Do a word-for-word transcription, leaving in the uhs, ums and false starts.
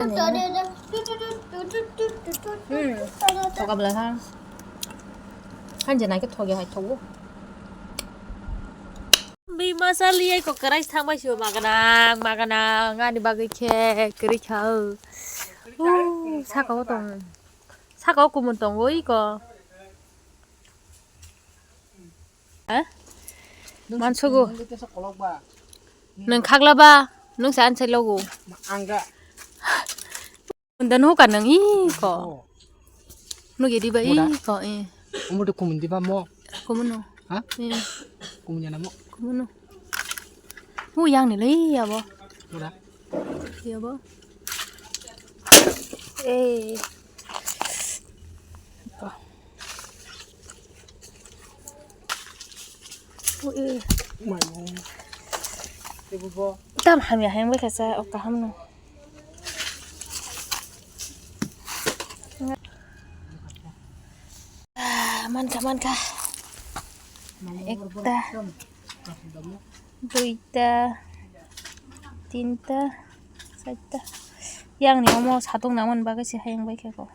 Hmm. Thok abla ha. Hanje nai ke thok ya hai thok. Bi masa liye ko karai thang bai sio maganang, maganang, ani bagwi khe kwrwi kha o. Uh, saka o tong. Saka o kumun tong oi ko. Ha? Mansugo. Nwng khagla ba, nwng sa ansai logo. Ang ga. Unda nuka nwng i ko. Oh. Nugi diba i ko, eh. Umu de kumun diba mo. Kumuno. Ha? Eh. Kumun yana mo. Kumuno. Mu yang ni lei ya bo. Mura. Ya bo. Eh. Ko. Ui. Mai mo. Ibu bo. Tam hamya hayang bai kasa o kaham no. Ah, manka, manka. Ekta. Duita. Tinta. Charta. Yang ni omo satung naman bagwi se hayang bai kha ko.